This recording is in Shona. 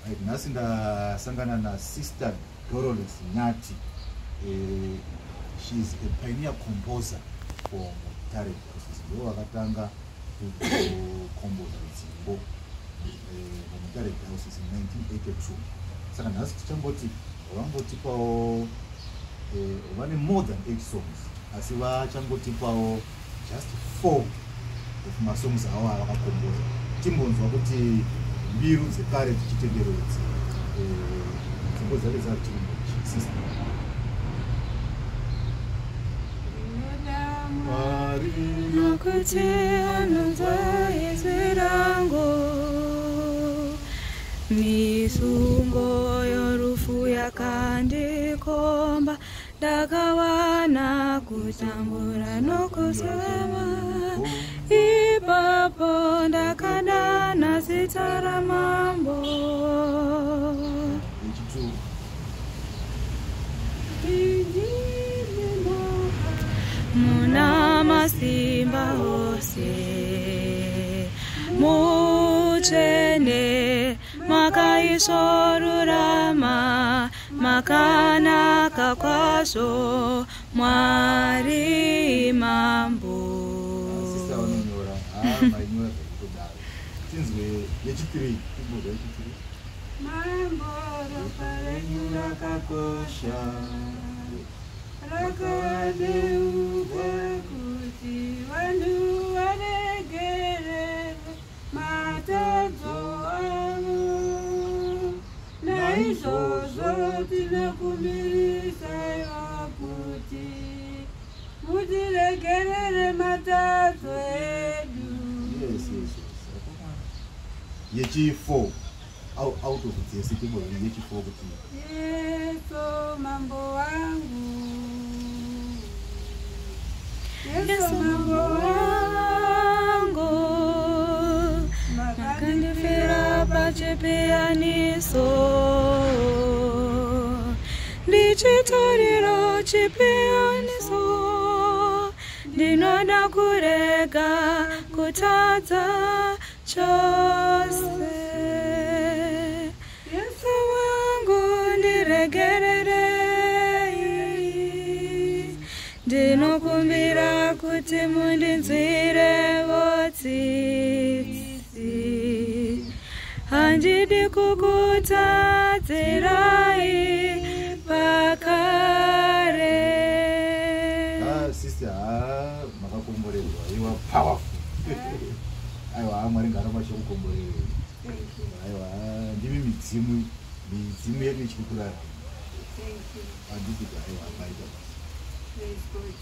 Right, nhasi ndasangana naSister Doroless Nyati. She is a pioneer composer for Mutare Diocese. Ndivo vakatanga kukomboza dzimbo muMutare Diocese in 1982. Saka nhasi tichamboti vangotipawo, vane more than eight songs, asi vachangotipawo just four of masongs avo avakakomboza, timbonzwa kuti mbiru dzekare dzichitendero idzi, dzimbo dzacho dzachirumbo. Sister. Mwari. Nokuti anonzwa izwi rangu. Misungo yorufu yakandikomba, ndakawana kutambura nokusema. Ipapo ndakadana zita raMambo. Yechi two. Muna masimba ose, mutsvene, makaisvorurama, makanaka kwazvo, Mwari Mambo. Sister vanonyora, mainyora zvekutodaro. Tinzwe yechi three, timbozwa yechi three. Mambo, ropa renyu rakakosha, rakadeukwa kuti vanhu varegererwe matadzo avo. Naizvozvo tinokumbirisaiwo kuti mutiregerere matadzo edu. Yes. Yechi four out of dzese, timbozwa yechi four kuti. Yesu Mambo wangu, Yesu Yesu Mambo wangu, makandifira pachipiyaniso, ndichitoriro chipiyaniso. Ndinoda kurega kutadza chose. Yesu wangu, ndiregererei. Ndinokumbira kuti mundinzwirewo tsitsi. Handidi kukutadzirai pakare. Ah, sister, ha, makakomborerwa. You are powerful. Aiwa, Mwari ngaaramba achikukomborerei. Thank you. Aiwa, ndimi midzimu, midzimu yedu ichiri kurarama. Thank you. Handiti? Aiwa, maita basa. Praise God.